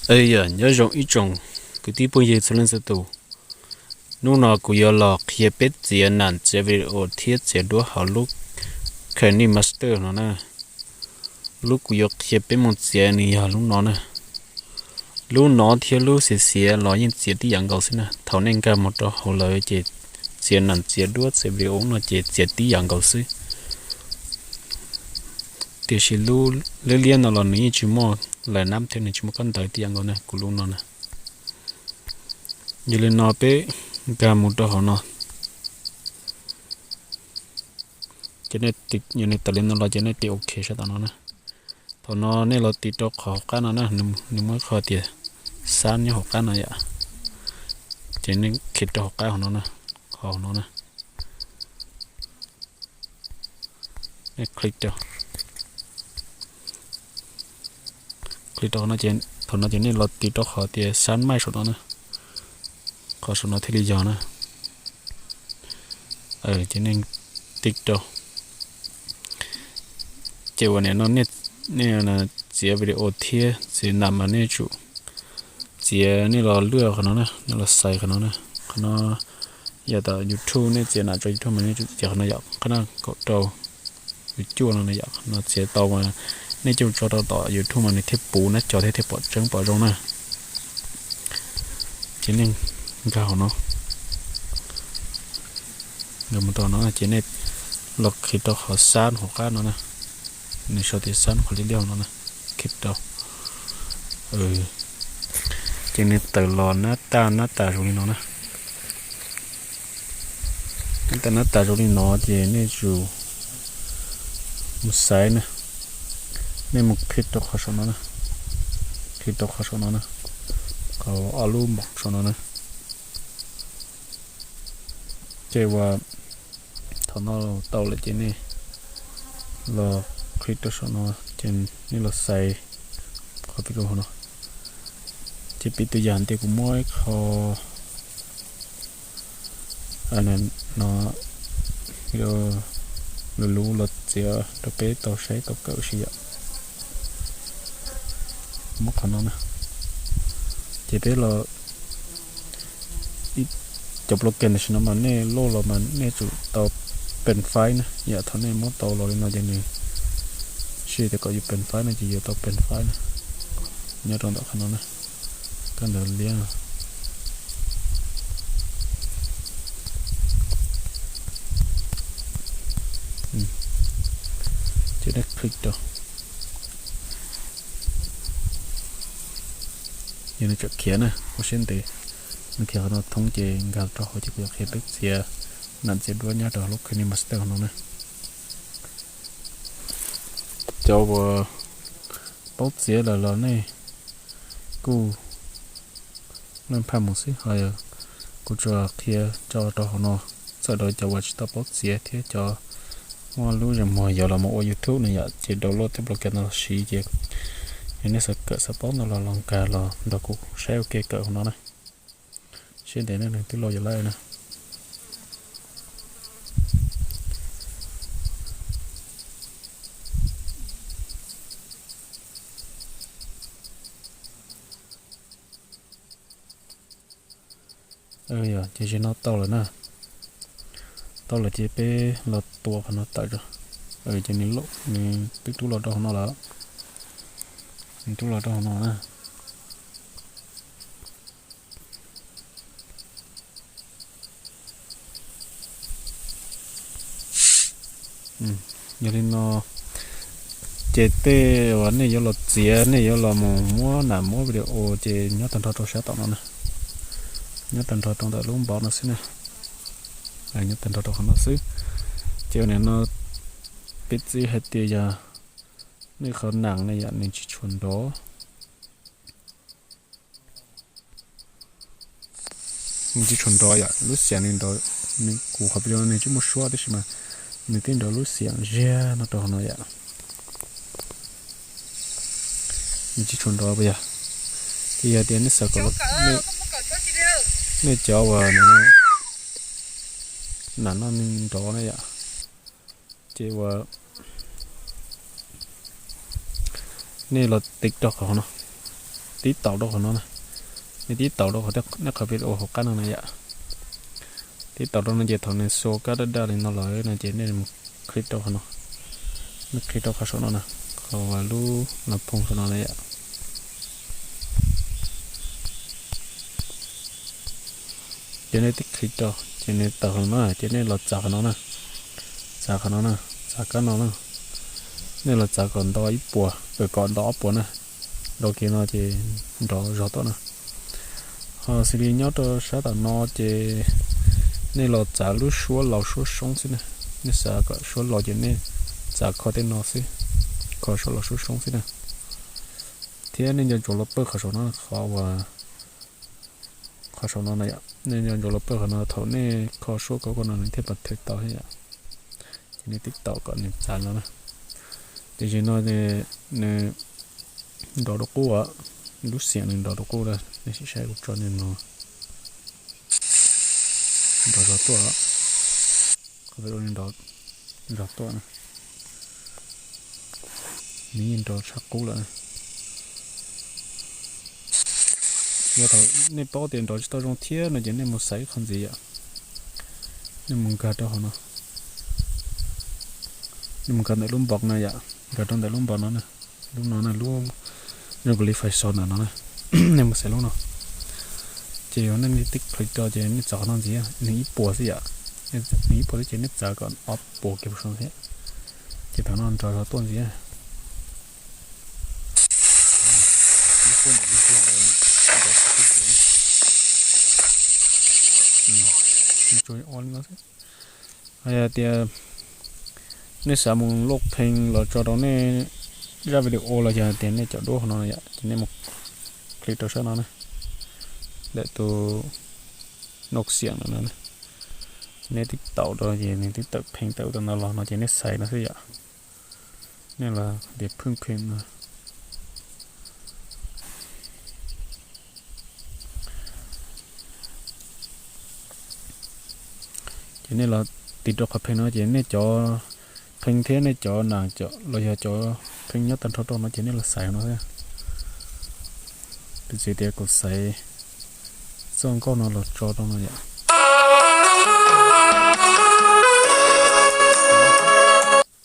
Yog nyob zoo ib tsoom kwv tij phooj ywg txhua leej txhua tus. Hnub no kuv yuav los qhia peb txiav nam txiav video thiab txiav duab hauv lub KineMaster no na. Lub kuv yuav qhia peb mus txiav nws yog lub no na. Lub no thiab lub xiav xiav los yeej txiav tib yam nkaus xwb na. Thaum nej nkag mus rau hauv lawv ces txiav nam txiav duab txiav video no ces txiav tib yam nkaus xwb. Tiam sis lub liab liab no los nws yeej tsis muaj lais nab thiab nws tsis muaj kab ntawv tib yam nkaus na, kuv lub no na. Yog li no peb nkag mus rau hauv no, ces nej tawm li no los ces nej tiv OK sab tom no na. Thaum no nej los tiv rau qhov hauv qab no na, nws muaj ib qho tias xab nyob hauv qab no yom. Ces nej khiav rau hauv qab hauv no na, qhov hauv no na. Nej click rau, click rau qhov no ces thaum no ces nej los tiv rau qhov tias xab maij saum no na, qhov saum no thiaj li yog na. Ces nej tiv rau. Ces uas nim no nej txiav video thiab txiav nam mas nej tsum txiav nej los lwaj qhov no na, nej los xaiv qhov no na. Qhov no yog tom YouTube, nej txiav nam tso YouTube mas nej tsum txiav qhov no yom, qhov no kaum rau, cuaj no na yom. Qhov no txiav tau mas nej coj tso rau tom YouTube mas nws thiaj puv nab co thiab thiaj pom tseeb pom zoo na. Ces nej nkag hauv no, nkag mus rau no ces nej los qhib rau qhov xab hauv qab no na, nws sau tias xab qhov liab liab hauv no na, qhib rau. Ces nws tawm los nab taj nab tas zoo li no na. Nab taj nab tas zoo li no ces nej tsum mus xaiv na, nej mus qhib rau qhov saum no na, qhib rau qhov saum no na, qhov ob lub npoov saum no na. Ces uas thaum no tau lawm ces nej los qhib rau saum no, ces nej los xaiv qhov video hauv no. Ces piv txwv yam tias kuv muab ib qho no, video luv luv los txiav rau peb tau saib tau kawm ua si yom. Muab qhov no na, ces peb los, cov program tam sim no mas nej load los mas nej tsum tau pen file na, yam thaum nej muab tau los li no ces nws sib tias kom yus pen file no ces yuav tau pen file na, nyob rau ntawm qhov no na, kab ntawv liab no. Ces nej click rau, yog nws tseem khiav na, ua siab ntev, nws khiav qhov no thoob ces nkag rau hauv ces kuv yuav qhia peb txiav nam txiav duab nyob rau lub KineMaster no na. Cov uas paub txiav lawm los nej kuj leej phaj mus xwb, ho kuv tsuas qhia tso rau hauv no, txawm rau cov uas tsis tau paub txiav thiab cov muaj lub zeem muag yuav los mus ua YouTube no yom, ces download tej program no los siv ces yog nej xav kawm xav paub ntau los los nkag los nrog kuv saib ua ke kawm hauv no na. Siab ntev na, nws twb load yuav lawm na. Ces zaum no tau lawm na, tau lawm ces peb los tua qhov no tawm tso. Ces nws twb rub los rau hauv no lawm, nws rub los rau hauv no na. Yog li no ces tej uas nej yuav los txiav, nej yuav los mus muab nam muab video ces nyob tag nrho rau sab tom no na, nyob tag nrho rau ntawm lub npov no xwb na, nyob tag nrho rau qhov no xwb. Ces ua nim no piv txwv hais tias yog nej qhov nam ne yom, nws tsis tshua nrov, nws tsis tshua nrov yom, lub xiam nws nrov, kuv qhov video nws tsis muaj suab tab sis mas nws twb nrov lub xiam ziag no rau hauv no yom. Nws tsis tshua nrov puas yog? Ces yog tias nej xav kom nej cov uas nam no nws nrov na yom, ces uas nej los tiv rau qhov no, tib taum rau qhov no na. Nej tib taum rau qhov, nej qhov video hauv qab no na yom. Tib taum rau no ces thaum nws xua kab daj daj li no lawm no ces nej mus click rau qhov no. Nej click rau qhov saum no na, qhov uas lub nas phoo saum no na yom. Ces nej tib click rau ces nws tawm qhov no na, ces nej los txav qhov no na. Txav qhov no na, txav kab no na. Nej los txav kom nto ib puas, kom nto ob puas na. Nto kiag no ces nrov zog tuaj na. Ho xws li nyob rau sab tom no ces nej los txav lub suab laus suab soob xwb na. Nej xav kom suab laus ces nej txav kho tej no xwb, kho suab laus suab soob xwb na. Thiab nej nco ntsoov los pawj qhov saum no, qhov uas qhov saum no na yom. Nej nco ntsoov los pawj qhov no, thaum nej kho suab kho kho no nws thiaj pab thwv tau thiab yom. Ces nej tib taum kom nws txav no na. Tiam sis no nws nrov rau qub, lub xiam nws nrov rau qub na, nej sim saib kuv tso nws no. Nrov zog tuaj, qhov video nrov zog tuaj na. Nws yeej nrov tshaj qub lawm. Yog thaum nej paub tias nrov tsis tau zoo thiab no ces nej mus xaiv ib qho ntxiv yom. Nej mus nkag rau hauv no. Nej mus nkag ntawm lub npob no yom, nkag rau ntawm lub npob no na. Lub no na, lub zoo kuv li fais so ntawm no na. Nej mus xaiv lub no. Ces yog nej tib click rau ces nej txav qhov no ntxiv, nws ib puas xwb yom. Nws ib puas xwb ces nej txav kom ob puas kiag puas so thiab. Ces thaum no nrov zog tuaj ntxiv. Ua li no xwb. Yog tias nej xav mus load phoo los tso rau nej zaj video los yog tias nej cov duab qhov no yom, ces nej mus click rau sab no na, ntawm tus noj xiam no na. Nej tib taum rau ces nws twb tawm phoo tawm ub tawm no los no ces nej xaiv no xwb yom. Nej los tias phoo phoo no. Ces nej los tiv rau qhov phoo no ces nej cov phoo thiab nej cov nas los yog cov phoo nyob tag nrho rau no ces nej los xaiv no xwb. Piv txwv tias kuv xaiv txoj nkauj no los tso rau no yom.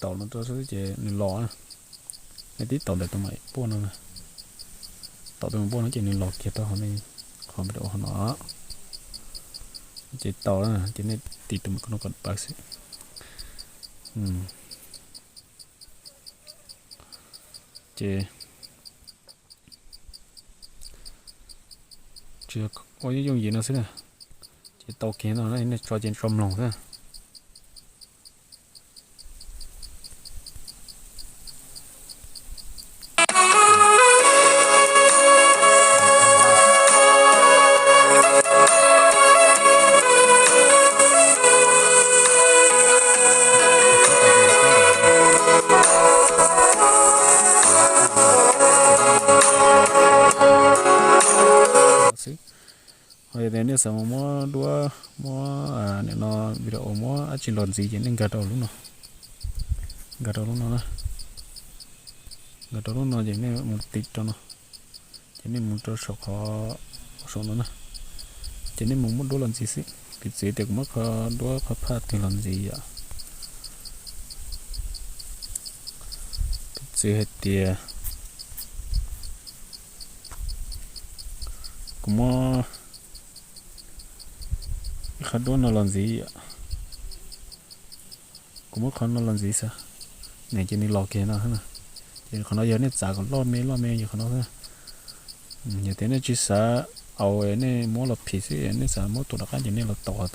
Taum no rau xwb ces nws los. Nej tib taum ntawm tus maim puaj no, taum tus maim puaj no ces nws los kiag rau hauv nej qhov video hauv no. Ces tau na, ces nej tiv tus maim no kom pawv xwb. Ces tsis ua yooj yooj yim no xwb na. Ces tau kiag no nej tso ces tso mloog xwb. Xwb. Ho yog tias nej xav mus muab duab, muab nim no video, muab dab tsi los ntxiv ces nej nkag rau lub no, nkag rau lub no na, nkag rau lub no ces nej mus tiv rau no, ces nej mus rau saum qhov saum no na, ces nej mus muab duab los ntxiv xwb. Piv txwv tias kuv muab qhov duab qhov phaj twg los ntxiv yom. Piv txwv hais tias kuv muab ib qhov duab no los ntxiv yom. Kuv muab qhov no los ntxiv xwb, nws ces nws los kiag no xwb na. Ces qhov no yog nej xav kom loj me loj me yog qhov no xwb. Yog tias nej tsis xav au, nej muab los phim xwb, nej xav muab tus rov qab ces nej los taum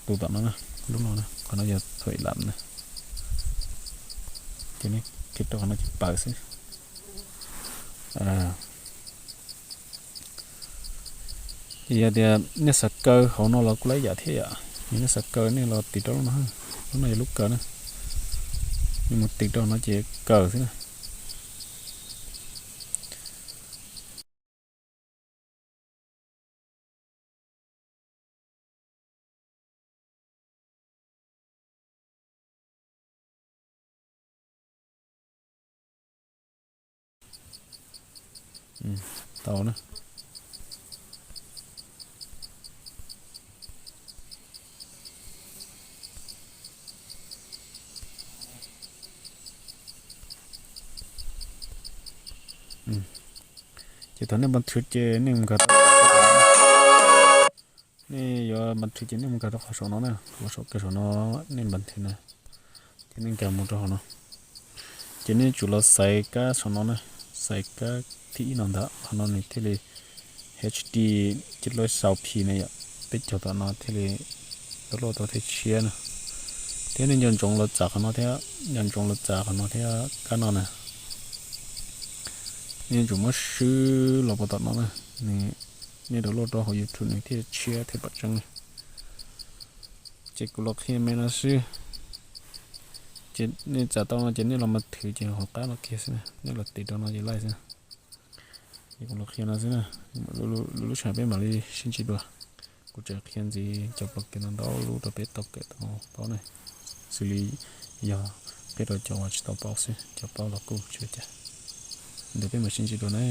tus tom no na, lub no na, qhov no yog thổi lắm na. Ces nej kib rau qhov no ces pawv xwb. Yog tias nej xav kaw hauv no los kuj lawv yam thiab yom, yog nej xav kaw nej los tiv rau lub no, lub no yog lub kaw na, nej mus tiv rau no ces kaw xwb na. tau na. Ces thaum nej npa thwv ces nej mus nkag, nej yuav npa thwv ces nej mus nkag rau qhov saum no na, qhov saum kawg saum no, nej npa thwv na, ces nej nkag mus rau hauv no. Ces nej tsum los xaiv kab saum no na, xaiv kab thib ib no ntag, qhov no nws thiaj li H D, ces lawv sau P na yom, peb caug tom no thiaj li download tau thiaj tshiab na. Thiab nej nco ntsoov los txav qhov no thiab, nco ntsoov los txav qhov no thiab kab no na. Nej tsum muab swb los puag tom no na, nws, nej download rau hauv YouTube nws thiaj tshiab thiaj pom tseeb na. Ces kuv los qhia me no xwb. Ces nej txav tau no ces nej los npa thwv ces hauv qab no kiag xwb na, nej los tiv rau no ces laij xwb. Ces kuv los qhia no xwb na, lwm lub sij hawm peb mam li sib ntsib dua. Kuv tseem qhia ntxiv cov program no ntau lub rau peb tau kawm tau paub ne, xws li yog qhia rau cov uas tsis tau paub xwb, cov paub los kuj tsis ua cas. Ntawd peb mam sib ntsib dua na.